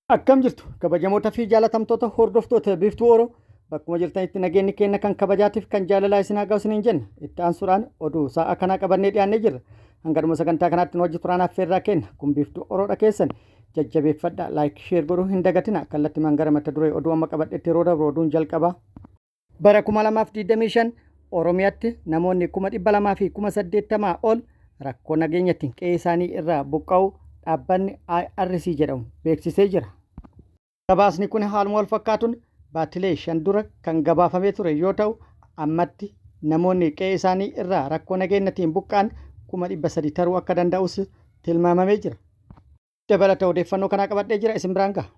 Akkam jirtu kabajamoota fi jaalatamtoota hordoftoota Biiftuu Oro, bakkuma jirtanitti nageenyi keenya kan kabajaatiif kan jaalalaa isin haa ga'u isiniin jenna. Itti aansuudhaan oduu sa'a kanaa qabannee dhiyaannee jirra. Hanga dhuma sagantaa kanaatti nu wajji turaan affeerraa kenna. Kun Biiftuu Oroodha, keessan jajjabeeffadha, like, share godhuu hin dagatina. Kallattimaan gara mata duree oduu amma qabadhetti yeroo dabru, oduun jalqabaa. Bara 2025 Oromiyaatti namoonni 280,000 ol rakkoo nageenyatiin qe'ee isaanii irraa buqqa'uu dhaabbanni IRC jedhamu beeksisee jira. Gabaasni kun haaluma wal fakkaatuun baatilee 5 dura kan gabaafamee ture yoo ta'u, ammatti namoonni qe'ee isaanii irraa rakkoo nageenyatiin buqqa'an 300,000 taruu akka danda'us tilmaamamee jira. Dabalata odeeffannoo kanaa qabadhee jira, isin biraan gaha.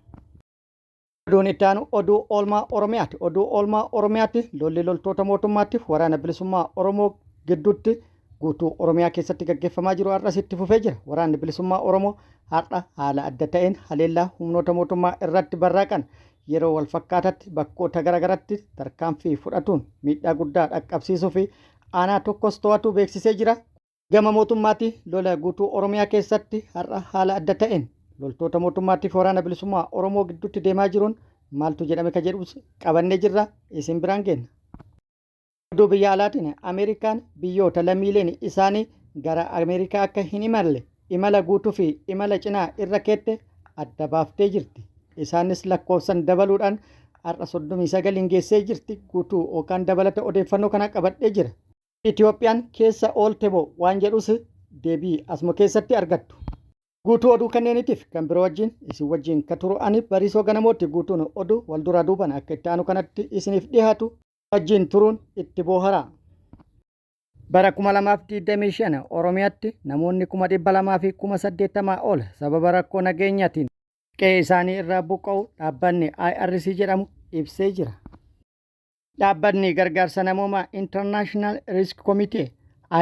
Oduun itti aanu oduu oolmaa Oromiyaati. Oduu oolmaa Oromiyaatti lolli loltoota mootummaatiif Waraana Bilisummaa Oromoo gidduutti guutuu Oromiyaa keessatti gaggeeffamaa jiru har'as itti fufee jira. Waraanni Bilisummaa Oromoo har'a haala adda ta'een haleellaa humnoota mootummaa irratti barraaqan yeroo wal fakkaatatti bakkoota garaagaratti tarkaanfii fudhatuun miidhaa guddaa dhaqqabsiisuu fi aanaa tokkos to'atu beeksisee jira. Gama mootummaatti lola guutuu Oromiyaa keessatti har'a haala adda ta'een loltoota mootummaatiif Waraana Bilisummaa Oromoo gidduutti deemaa jiruun maaltu jedhame ka jedhus qabannee jirra, isin biraan geenna. Oduu biyya alaatiin, Ameerikaan biyyoota lammiileen isaanii gara Ameerikaa akka hin imalle imala guutuu fi imala cinaa irra keette adda baaftee jirti. Isaanis lakkoofsan dabaluudhaan har'a 39n geessee jirti. Guutuu yookaan dabalata odeeffannoo kana qabadhee jira. Itoophiyaan keessa oolte moo waan jedhus deebii asuma keessatti argattu. Guutuu oduu kanneeniitiif kan biroo wajjin isin wajjin ka turu ani Bariisoo Ganamootti. Guutuun oduu wal duraa duuban akka itti aanu kanatti isiniif dhiyaatu, wajjin turuun itti booharaa. Bara 2025 Oromiyaatti namoonni 280,000 ol sababa rakkoo nageenyaatiin qe'ee isaanii irraa buqqa'uu dhaabbanni IRC jedhamu ibsee jira. Dhaabbanni gargaarsa namoomaa International Rescue Committee,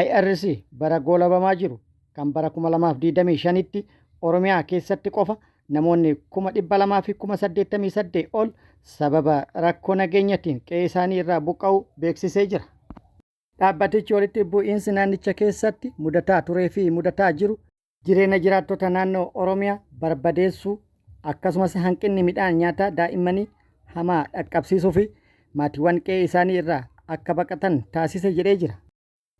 IRC, bara goolabamaa jiru kan bara 2025tti Oromiyaa keessatti qofa namoonni 288,000 ol sababa rakkoo nageenyatiin qe'ee isaanii irraa buqqa'uu beeksisee jira. Dhaabbatichi walitti bu'iinsi naannicha keessatti mudataa turee fi mudataa jiru jireenya jiraattota naannoo Oromiyaa barbadeessuu, akkasumas hanqinni midhaan nyaataa daa'immanii hamaa dhaqqabsiisuu fi maatiiwwan qe'ee isaanii irraa akka baqatan taasise jedhee jira.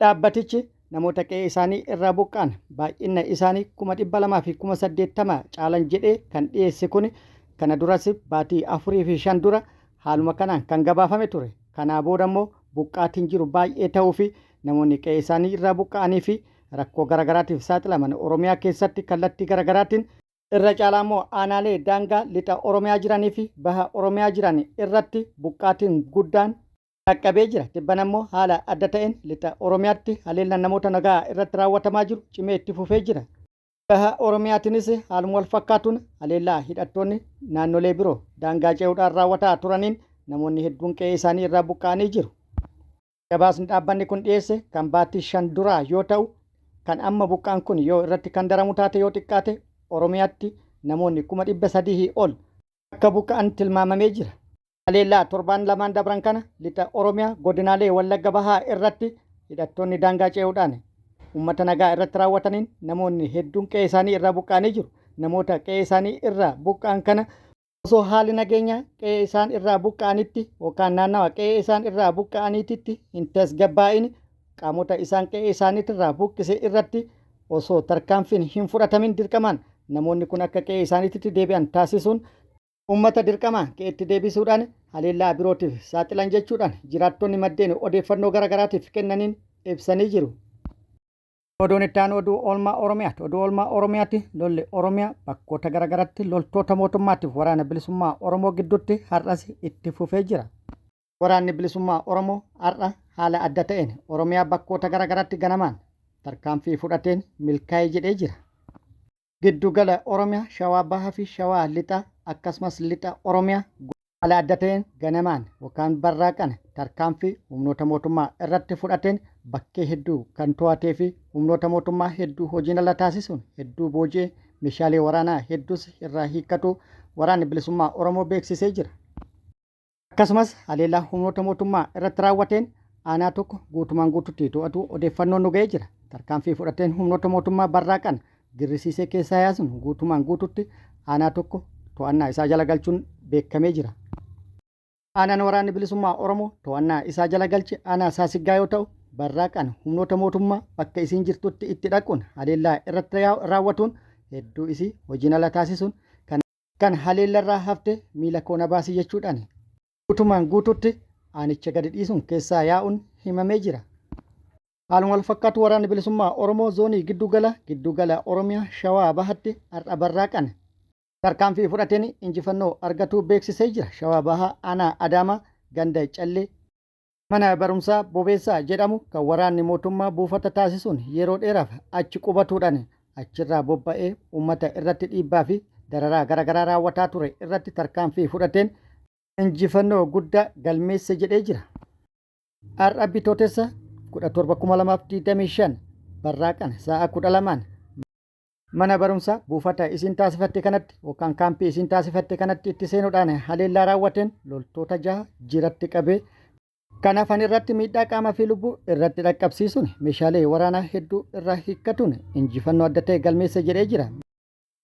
Dhaabbatichi namoota qe'ee isaanii irraa buqqa'an baay'ina isaanii 280,000 caalan jedhee kan dhiyeesse kun, kana duras baatii afurii fi shan dura haaluma kanaan kan gabaafame ture. Kanaa booda immoo buqqaatiin jiru baay'ee ta'uu fi namoonni qe'ee isaanii irraa buqqa'anii fi rakkoo garaagaraatiif saaxilaman Oromiyaa keessatti kallattii garaagaraatiin, irra caalaa immoo aanaalee daangaa lixa Oromiyaa jiranii fi baha Oromiyaa jiran irratti buqqaatiin guddaan dhaqqabee jira. Tibbana immoo haala adda ta'een lixa Oromiyaatti haleellaan namoota nagaa irratti raawwatamaa jiru cimee itti fufee jira. Baha Oromiyaatiinis haaluma wal fakkaatuun haleellaa hidhattoonni naannolee biroo daangaa ce'uudhaan raawwataa turaniin namoonni hedduun qe'ee isaanii irraa buqqa'anii jiru. Gabaasni dhaabbanni kun dhiyeesse kan baatii 5 duraa yoo ta'u, kan amma buqqa'an kun yoo irratti kan daramu taate, yoo xiqqaate Oromiyaatti namoonni 300,000 ol akka buqqa'an tilmaamamee jira. Haleellaa torbaan lamaan dabran kana lixa Oromiyaa godinaalee Wallagga Bahaa irratti hidhattoonni daangaa ce'uudhaan uummata nagaa irratti raawwataniin namoonni hedduun qe'ee isaanii irraa buqqa'anii jiru. Namoota qe'ee isaanii irraa buqqa'an kana osoo haalli nageenyaa qe'ee isaan irraa buqqa'anitti yookaan naannawa qe'ee isaan irraa buqqa'aniititti hin tasgabbaa'in, qaamota isaan qe'ee isaaniitirraa buqqise irratti osoo tarkaanfiin hin fudhatamin dirqamaan namoonni kun akka qe'ee isaaniititti deebi'an taasisuun, uummata dirqamaan qe'eetti deebisuudhaan haleellaa birootiif saaxilan jechuudhaan jiraattonni maddeen odeeffannoo garaagaraatiif kennaniin ibsanii jiru. Oduun itti aanu oduu oolmaa Oromiyaati. Oduu oolmaa Oromiyaatti lolli Oromiyaa bakkoota garaagaratti loltoota mootummaatiif Waraana Bilisummaa Oromoo gidduutti har'as itti fufee jira. Waraanni Bilisummaa Oromoo har'a haala adda ta'een Oromiyaa bakkoota garaagaraatti ganamaan tarkaanfii fudhateen milkaa'ee jedhee jira. Giddugala Oromiyaa, Shawaa Bahaa fi Shawaa Lixaa, akkasumas Lixa Oromiyaa haala adda ta'een ganamaan yookaan barraaqan tarkaanfii humnoota mootummaa irratti fudhateen bakkee hedduu kan to'atee fi humnoota mootummaa hedduu hojiin ala taasisuun hedduu booji'ee meeshaalee waraanaa hedduus irraa hiikkatu Waraanni Bilisummaa Oromoo beeksisee jira. Akkasumas haleellaa humnoota mootummaa irratti raawwateen aanaa tokko guutumaan guututti to'atu odeeffannoon nu ga'ee jira. Tarkaanfii fudhateen humnoota mootummaa barraaqan girrisiisee keessaa yaasuun guutumaan guututti aanaa tokko to'annaa isaa jala galchuun beekamee jira. Aanaan Waraanni Bilisummaa Oromoo to'annaa isaa jala galche aanaa Saasiggaa yoo ta'u, barraaqaan humnoota mootummaa bakka isiin jirtutti itti dhaquun haleellaa irratti raawwatuun hedduu isii hojiin ala taasisuun kan haleellarraa hafte miila koo na baasi jechuudhaan guutumaan guututti aanicha gadi dhiisuun keessaa yaa'uun himamee jira. Haaluma wal fakkaatu Waraanni Bilisummaa Oromoo zoonii giddugala giddugala Oromiyaa Shawaa Bahatti har'a barraaqan tarkaanfii fudhateen injifannoo argatuu beeksisee jira. Shawaa Bahaa aanaa Adaamaa ganda Callee mana barumsaa Bobeessaa jedhamu kan waraanni mootummaa buufata taasisuun yeroo dheeraaf achi qubatuudhaan achirraa bobba'ee uummata irratti dhiibbaa fi dararaa garaagaraa raawwataa ture irratti tarkaanfii fudhateen injifannoo guddaa galmeesse jedhee jira. Har'a Bitootessa 17,2025 barraaqan sa'a 12n mana barumsaa buufata isiin taasifatte kanatti yookaan kaampii isiin taasifatte kanatti itti seenuudhaan haleellaa raawwateen loltoota jaha jiratti qabee kan hafan irratti miidhaa qaamaa fi lubbuu irratti dhaqqabsiisuun meeshaalee waraanaa hedduu irraa hiikkatuun injifannoo adda ta'e galmeesse jedhee jira.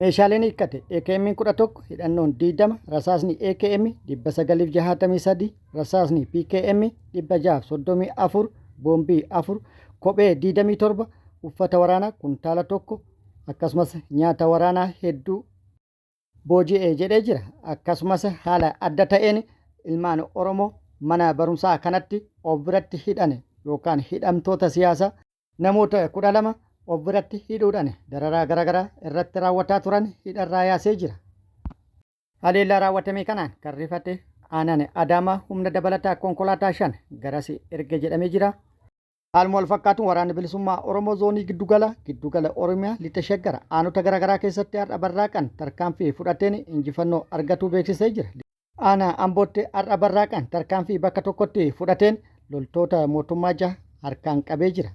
Meeshaaleen hiikkate AKM 11, hidhannoon 20, rasaasni AKM 963, rasaasni PKM 634, boombii 4, kophee 27, uffata waraanaa kuntaala 1, akkasumas nyaata waraanaa hedduu booji'e jedhee jira. Akkasumas haala adda ta'een ilmaan Oromoo mana barumsaa kanatti of biratti hidhane yookaan hidhamtoota siyaasaa namoota 12 of biratti hidhuudhaan dararaa garaagaraa irratti raawwataa turan hidharraa yaasee jira. Haleellaa raawwatame kanaan kan rifate aanaan Adaamaa humna dabalataa konkolaataa 5 garas erge jedhamee jira. Haaluma wal fakkaatuun Waraanni Bilisummaa Oromoo zoonii giddugala giddugala Oromiyaa lixa Shaggar aanota garaagaraa keessatti har'a barraaqan tarkaanfii fudhateen injifannoo argatuu beeksisee jira. Aanaa Ambootti har'a barraaqan tarkaanfii bakka tokkotti fudhateen loltoota mootummaa jaha harkaan qabee jira.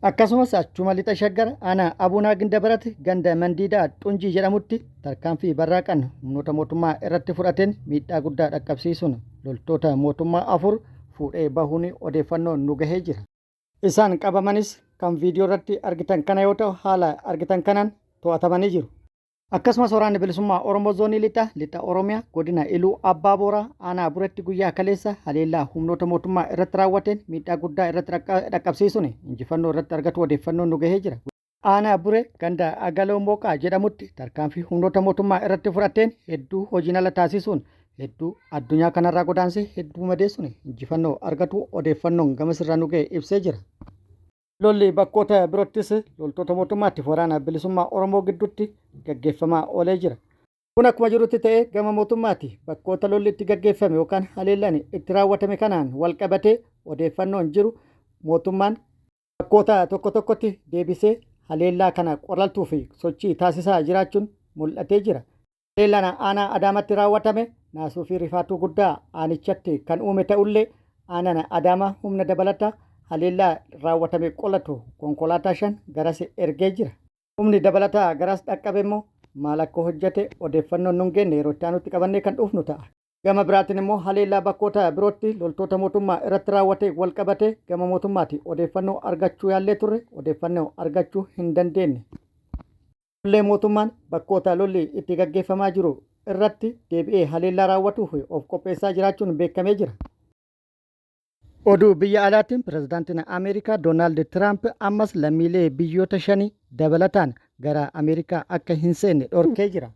Akkasumas achuma lixa Shaggar aanaa Abuunaa Gindabarat ganda Mandiidaa Xunjii jedhamutti tarkaanfii barraaqan humnoota mootummaa irratti fudhateen miidhaa guddaa dhaqqabsiisuun loltoota mootummaa 4 fuudhee bahuun odeeffannoon nu gahee jira. Isaan qabamanis kan viidiyoo irratti argitan kana yoo ta'u haala argitan kanaan to'atamanii jiru. Akkasumas Waraanni Bilisummaa Oromoo Zoonii Lixa Lixa Oromiyaa Godina Iluu Abbaa Booraa Aanaa Buretti guyyaa kaleessa haleellaa humnoota mootummaa irratti raawwateen miidhaa guddaa irratti dhaqqabsiisuun injifannoo irratti argatu odeeffannoon nu gahee jira. Aanaa Buree ganda Agaloo Mooqaa jedhamutti tarkaanfii humnoota mootummaa irratti fudhateen hedduu hojiin ala taasisuun hedduu addunyaa kanarraa godaansee hedduu madeessuun injifannoo argatu odeeffannoon gamasirraa nu gahe ibsee jira. Lolli bakkoota biroottis loltoota mootummaatiif waraana bilisummaa Oromoo gidduutti gaggeeffamaa oolee jira. Kun akkuma jirutti ta'ee gama mootummaati bakkoota lolli itti gaggeeffame yookaan haleellaan itti raawwatame kanaan wal qabatee odeeffannoon jiru mootummaan bakkoota tokko tokkotti deebisee haleellaa kana qolaltuu fi sochii taasisaa jiraachuun mul'atee jira. Haleellaan aanaa Adaamatti raawwatame naasuu fi rifaatuu guddaa aanichatti kan uume ta'ullee aanaan Adaamaa humna dabalataa haleellaa raawwatame qolatu konkolaataa 5 garas ergee jira. Humni dabalataa garas dhaqqabe immoo maal akka hojjete odeeffannoon nun geenne yeroo itti aanutti qabannee kan dhufnu ta'a. Gama biraatiin immoo haleellaa bakkoota birootti loltoota mootummaa irratti raawwate wal qabatee gama mootummaati odeeffannoo argachuu yaallee turre odeeffannoo argachuu hin dandeenye. Lollee mootummaan bakkoota lolli itti gaggeeffamaa jiru irratti deebi'ee haleellaa raawwatuuf of qopheessaa jiraachuun beekamee jira. Oduu biyya alaatiin pirezidaantiin Ameerikaa Doonaald Tiraamp ammas lammiilee biyyoota shanii dabalataan gara Ameerikaa akka hin seenne dhorkee jira.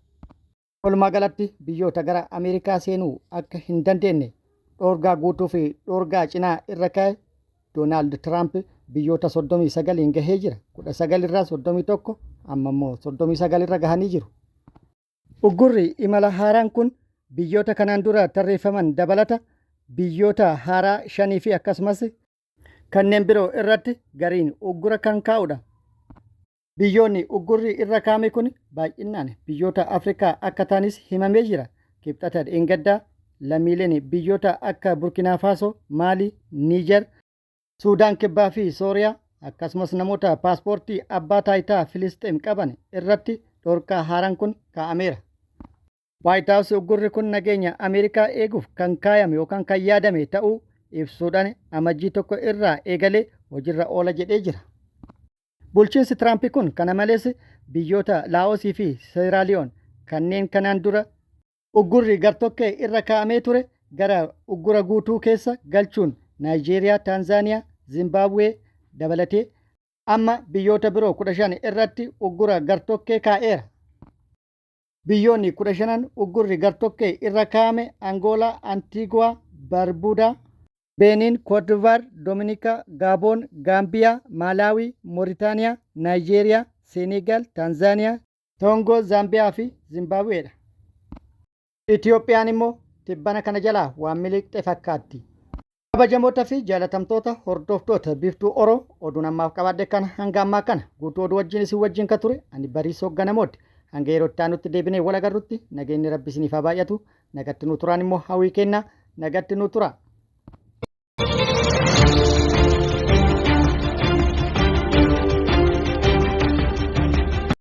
Walumaa galatti biyyoota gara Ameerikaa seenuu akka hin dandeenye dhoorgaa guutuu fi dhoorgaa cinaa irra ka'e Doonaald Tiraamp biyyoota 39n gahee jira. 19 irraa 31 amma immoo 39 irra gahanii jiru. Uggurri imala haaraan kun biyyoota kanaan dura tarreeffaman dabalata biyyoota haaraa shanii fi akkasumas kanneen biroo irratti gariin uggura kan kaa'udha. Biyyoonni uggurri irra kaa'ame kun baay'innaan biyyoota Afrikaa akka ta'anis himamee jira. Kibxata dheengaddaa lammiileen biyyoota akka Burkinaa Faasoo, Maalii, Niijar, Suudaan Kibbaa fi Sooriyaa akkasumas namoota paaspoortii abbaa taayitaa Filisxeem qaban irratti dhorkaa haaraan kun kaa'ameera. Waayit Haawus uggurri kun nageenya Ameerikaa eeguuf kan kaayame yookaan kan yaadame ta'uu ibsuudhaan Amajjii 1 irraa eegalee hojiirra oola jedhee jira. Bulchiinsi Tiraamp kun kana malees biyyoota Laa'osii fi Seeraaliyoon kanneen kanaan dura. Uggurri gartokkee irra kaa'amee ture gara uggura guutuu keessa galchuun Naayijeeriyaa, Taanzaaniyaa, Zimbaabuwee dabalatee amma biyyoota biroo 15 irratti uggura gartokkee kaa'eera. Biyyoonni 15n uggurri gartokkee irra kaa'ame Angoolaa, Antiiguwaa, Barbuudaa, Beeniin, Kootdivuwaar, Dominikaa, Gaaboon, Gaambiyaa, Maalaawii, Mooritaaniyaa, Naayijeeriyaa, Seeneegaal, Taanzaaniyaa, Toongoo, Zaambiyaa fi Zimbaabuweedha. Itiyoophiyaan immoo tibbana kana jalaa waan miliqxe fakkaatti. Kabajamoota fi jaalatamtoota hordoftoota Biiftuu Oro oduun ammaaf qabaadhe kana hanga ammaa kana guutuu oduu wajjin isin wajjin ka ture ani Bariisoo Ganamooti. Hanga yeroo itti aanutti deebinee wal agarrutti nageenyi Rabbi isiniif haa baay'atu. Nagatti nu turaan immoo hawwii keenna. Nagatti nu tura.